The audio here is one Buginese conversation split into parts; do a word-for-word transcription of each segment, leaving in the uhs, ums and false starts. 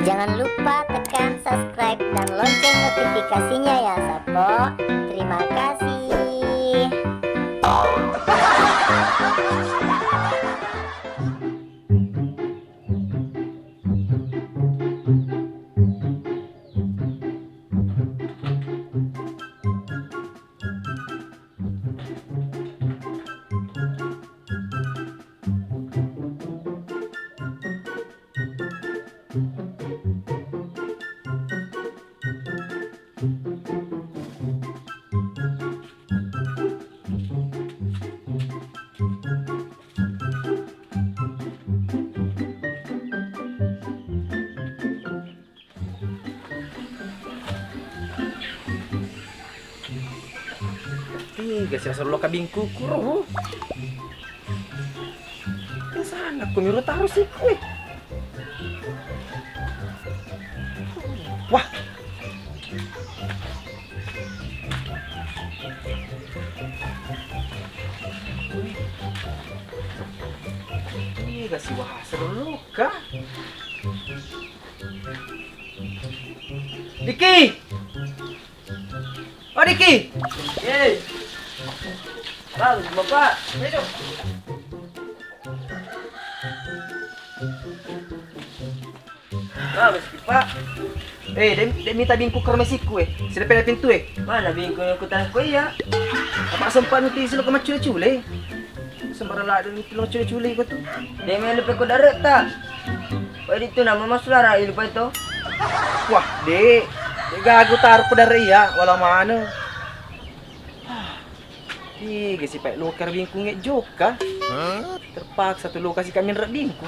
Jangan lupa tekan subscribe dan lonceng notifikasinya ya, Sappo. Terima kasih. Tiga sih asal lo kabing kuku roh. Biasana aku miro taruh sih kue. Wah. Tiga sih wah seru lo kah? Diki! Oh, Diki! Eh. Bang, Bapak. Ayo. Bang, Pak. Eh, de, de mita bingku kermesikku, eh. Sini pena pintu, eh. Mana bingku yang kutangko iya? Apa sempat nanti silo ke macule-cule? Sembarang ladde' mitu lo cule-cule ko tu. De' melo pe ko dare' ta. Wai ditu nama masulara ilu pa itu. Wah, de'. De' gagu taru ko dare' iya, wala mana. Tiga si pae lokar bingku nge' jokka. Terpaksa tu lokasi kami nre' bingku.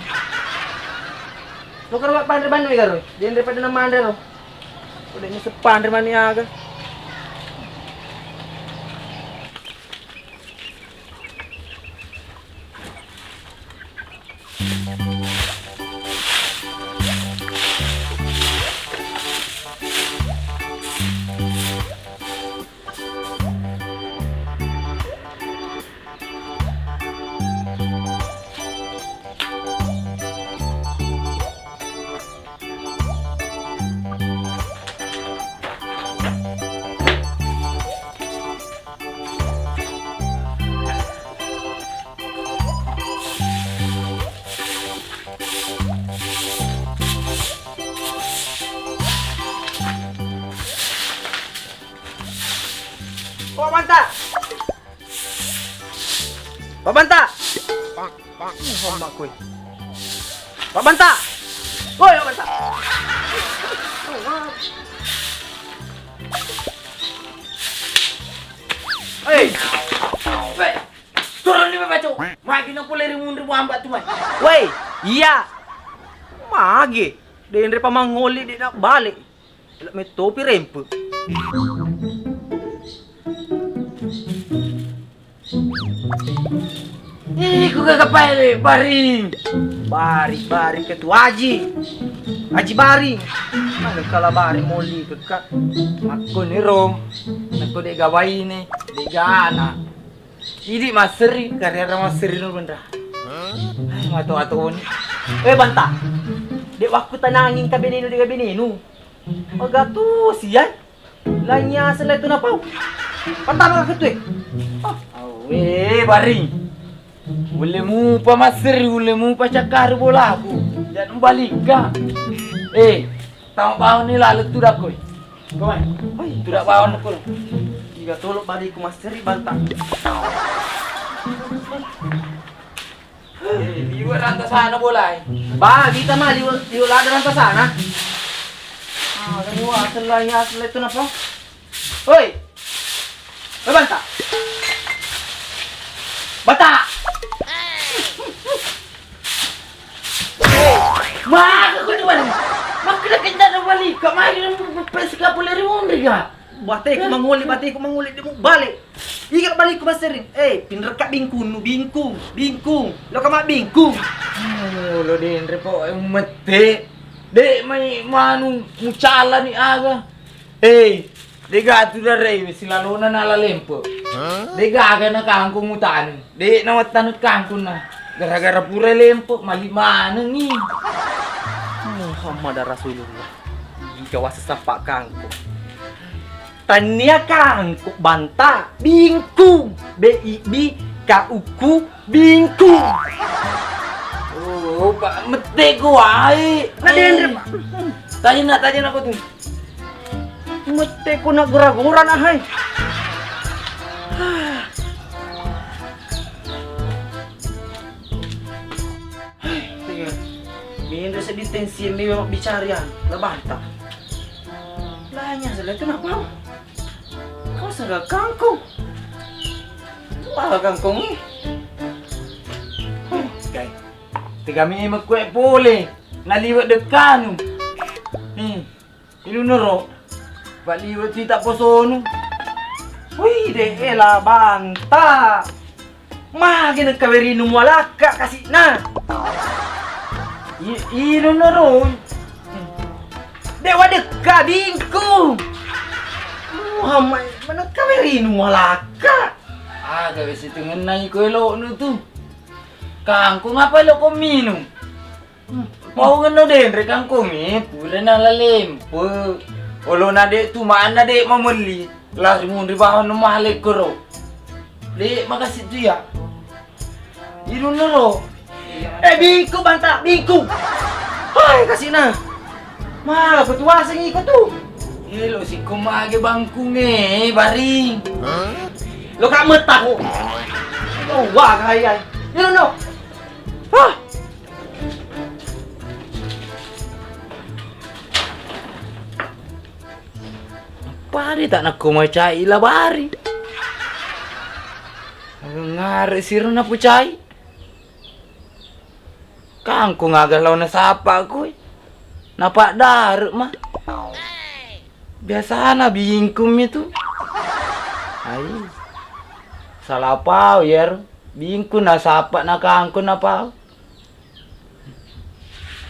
Lokar wa panre bannu garo. Denre pada nama andre ro. Udah ini sepanre mani aga. Pak Banta! Pak Banta! Ih, omak kowe. Pak Banta! Woi, Pak Banta! Hei! Woi! Turun di bawah, Cok. Magi nang pole rimunri muamba tu mai. Woi, iya. Magi? Denre pamangoli de' nak balik. Elak mettopi rempe. Ih, ku gaga pae, Baring. Baring, Baring, Ketua Aji. Aji Baring. Mana kala Baring moli kekka. Makko ni ro. Nakko de' gawaine, de' gana. Idi masseri, karena masseri no benra. Ai, mato-ato ni. Eh, Banta. De' wakku tanangin kabenenu de' gabenenu. Oga tu sian. Lanya selai tu napau. Banta maka ketue. Ah. Awe, Baring. Ulle mupa masseri, ulle mupa cakkari bolaku. Jangan balikka. Eh, tama bawang ni laleng tu dakko. Kau mai. Oi, tu dak bawang ko. Iga tolo baliku masseri Banta. Eh, liwe' ranta sana bolai. Ba, kita mah liwe', liwe' lada ranta sana. Ah, kamu asal lah ya, asal itu napa? Hoi. Hoi, Banta. Banta. Hei, maka ko di mana? Maka na kenyang na balik. Kau mai dengan pes kapal dari Mondri ga? Bateku mangoli, bateku mangoli, de' mubale. Iga balikku massering. Eh, pinrekka bingkunnu, bingkung, bingkung. Lo kama bingkung. Oh, lo denre po, eh, mette. De' mai manu mucalani aga. Eh, de' ga tu dare silalona nala lempe. De' gaga na kangkung mutani. De' nawattanu kangkunna. Gara-gara pura lempe, mali manengi. Oh, Muhammad Rasulullah. Engka wasessa Pak Kangkung. Tania Kangkung banta bingkung. B I B K U K bingkung. Oh, Pak, mette ko wae. Na denre, Pak. Tadi nak, tadi nak apa tuh? Mette ko nak gura-gura nah, hai. Minre seddi tensi mi mabbicara ya, la banta. Lanya sala kenapa? Kau sangga kangkung. Wah, kangkung ni. Kai. Tegami mekue pole. Naliwet dekkanu. Nih. Ilunero, paliwe tu ita posonu. Wih, de ela banta. Mage nengka werinu mualakka kasina. I- ilunero. De wadekka bingku. Muhammad, menengka werinu mualakka. Aga wesi tengenna iko eloknu tu. Kangkung apa lo ko minum? Mau ngeno denre kangkung e, pura nala lempe. Olona de tu mana de mamelli. Lari munri bawang no male koro. De makasi tu ya. Irunero. Eh, bingku banta, bingku. Hai kasina. Mala ko tuaseng iko tu. Elo siko mage bangkung e, baring. Lo kak meta ko. Oh, wah kai ai. Irunero. Hah. Pada tak nakko macai labari. Ngare sirna pucai. Kangkung aga lao nasapa kui. Napa dare ma. Biasana bingkung mi tu. Ai. Salah pau iyaro. Bingkung nasapa na kangkung napau.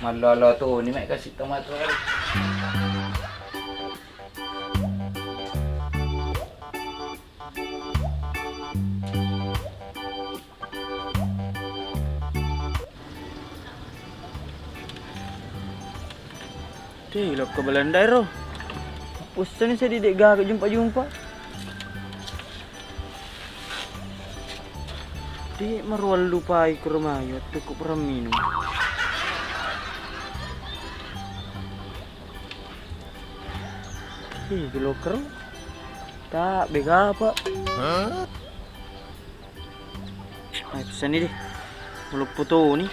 Malolo toni me kasi tomatoa. Deh, lokka Belanda ero. Pussani seddi de gaga jumpa-jumpa. De maruallupai kuro mai wettukku pura minum. Ih, gelo kero. Tak bega apa. Ai, pesanni deh. Maloppo toni.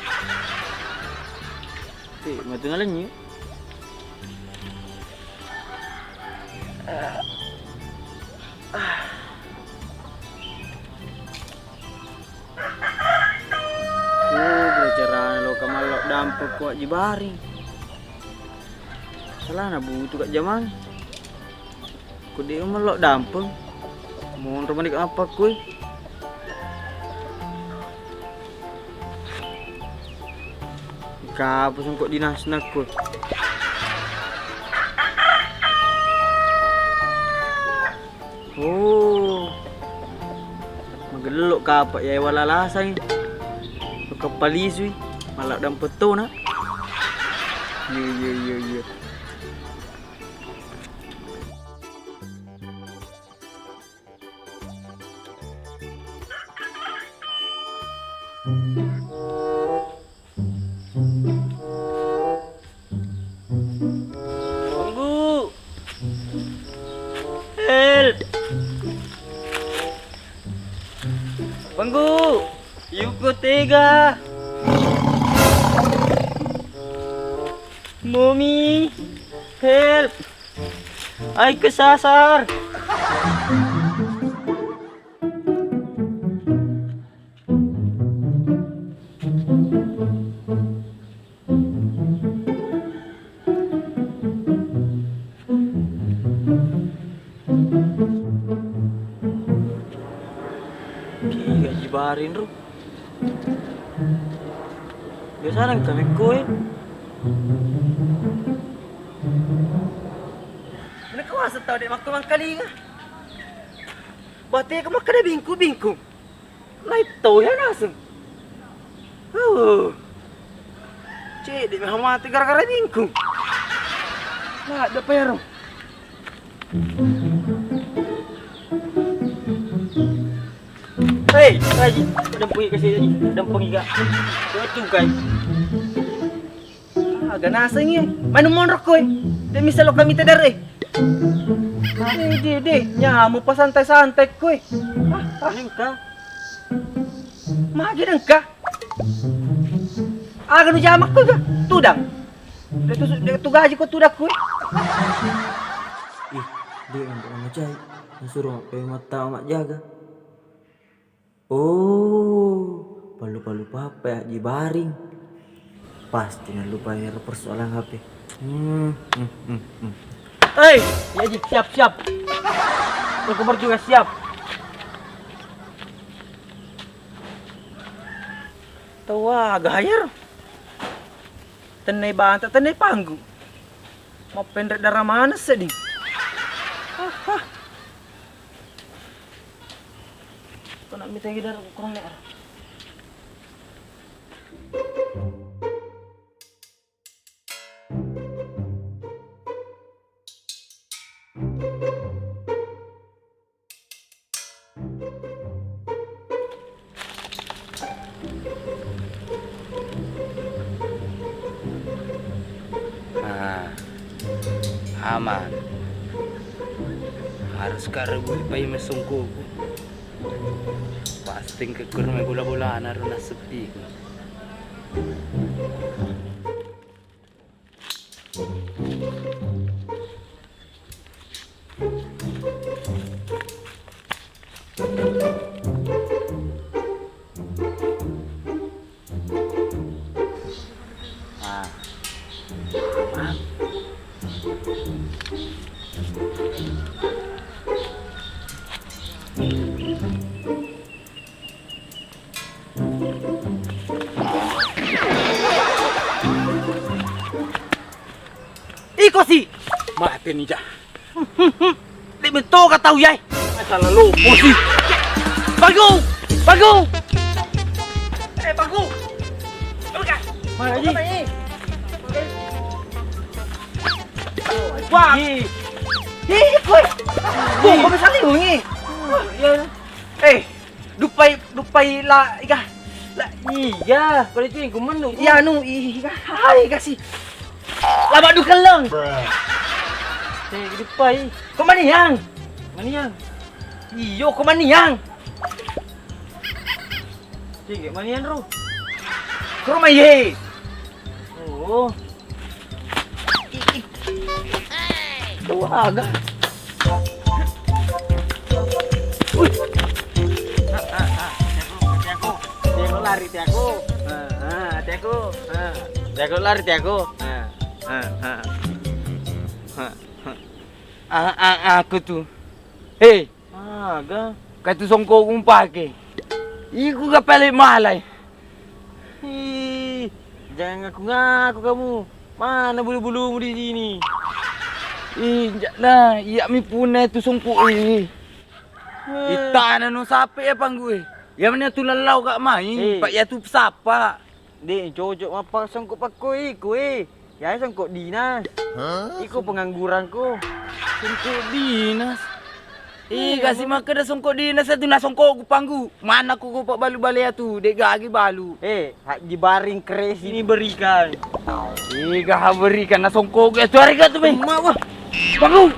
Eh, matu nalennyi. Oh, carana lo kamallok dampeng ko Aji Baring. Salana butu kak jamang. Ko de umallok dampeng. Monro mani kak mappakku e. Kapu sengko dinasna ko. Oh. Magello kapa iya wala lasang. Keppalisui. Mallok dampeng tona. Iya, iya, iya, iya. Penggu! Help! Penggu! Yuko tega! Momi! Help! Ai kesasar. Ki gaji baring ro. Biasana engka mekko e. Menekko waseng tau de' makko mangkalinga. Bateko makkeda bingkung-bingkung. Naitto ya naseng. Oh. Cedde' mah mate gara-gara bingkung. Laddepa iyaro. Hei, Haji, dampengi kasi Haji, dampengi ka. Coba cukai. Aga nasengngi, manu monro koe. De misa lo kami tedare. Ini de, de, nyamu pa santai-santai koe. Ah, ah. Engka. Magi dengka. Aga nu jamak koe ga? Tudang. De tu, de tu gaji ko tudang koe. Ih, de untuk macai. Nasuruh apa yang mata mak jaga. Oh, palu-palu papa Haji Baring. Pasti nallupai ero persoalan H P. Hmm, hmm, hmm, hmm. Hei, ya Ji, siap, siap. Aku bertugas, siap. Tawa gayar. Tenai banta, tenai panggu. Mappenre dara maneng sedding. Hah, hah. Kena mita gidar kurang lebar. Ah, aman. Harus ka rebut pai mesongkoku. Pasti engka kurang bola-bolana ro naseppiku. Ah. Iko si. Mate ni ja. Dek mentoka tau yai. Salah lupa si. Bagu, bagu. Eh, bagu. Mana ji? Wah. Ih, koi. Kok bisa liungi? Eh, dupai, dupai la iga. La iga, pada itu yang kumen tu. Iya, anu, iga. Hai, kasih. Lama dukelleng. Eh, dupai. Kok maniang? Maniang. Iyo, kok maniang? Sige, manian ro. Ke rumah ye. Oh. Tuh aga. Wih. Tiago lari tiago. Ah, ah, tiago. Ah. Tiago lari tiago. Ah, ah, ah. Ah, ah, aku tuh. Hei. Aga. Katu songko kumpake. Iku ga pale malai. Ih, jangan ngaku-ngaku kamu. Mana bulu-bulumu di sini? Ih, jana, iya mi puna itu songko eh. Itana no sape ya panggu eh. Ya mana tu lalau gak main, eh. Pak ya tu sapa. Dek, cocok mappa songkok pakko iko eh. Ya songkok dinas. Hah? Iko pengangguranku. Songkok dinas. Ih, iya, kasi makkeda songkok dinas itu na songkok ku panggu. Mana ku ku pak balu balea tu, dek gagi balu. Eh, Haji Baring Kres ini berikan. Ih, gak berikan na songkok ya tu hari gak tu be. Emak wah. Panggu.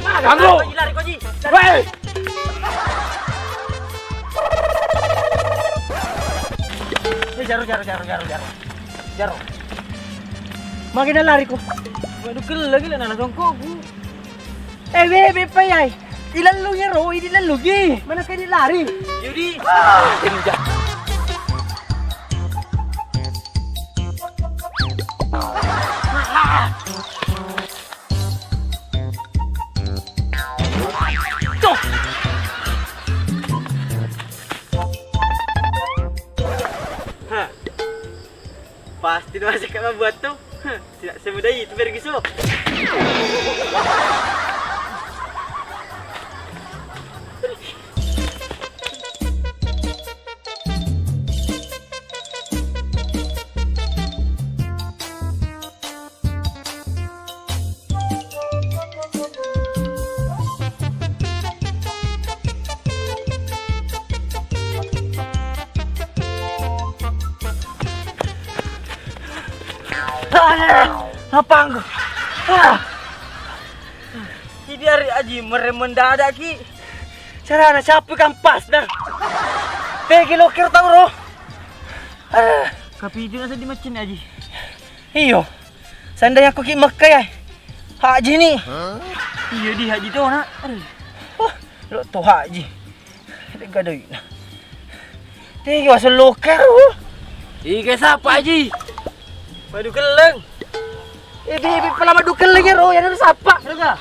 Mana? Lari ko Ji, lari ko Ji. Weh. Eh, jaro, jaro, jaro, jaro, jaro. Jaro. Makanya lari ko. Waduh, kella gila nana songkokku. Eh, be, be, payai. Ilallu ya ro, ini lallu gi. Mana kayak lari? Yudi. Ah, ini jah. Tuh. Hah. Pasti dong asik kamu buat tuh. Hah, tidak semudah itu pergi so. Napanggu. Ah. Idi ari Aji merem mendadak ki. Carana cappu kampasna. Pegi loker tau ro. Ah. Kapitu na seddi maccen Aji. Iyo. Sandai aku ki Mekka ya. Haji ni. Iyo di Haji to na. Aduh. Wah, lo to Haji. De'ga doi'na. Tigi waseng loker. Iga sapa Aji? Madu kelleng. Eh, bi, bi, pala madu kelleng ya ro, ya ro sapa? Ro ga?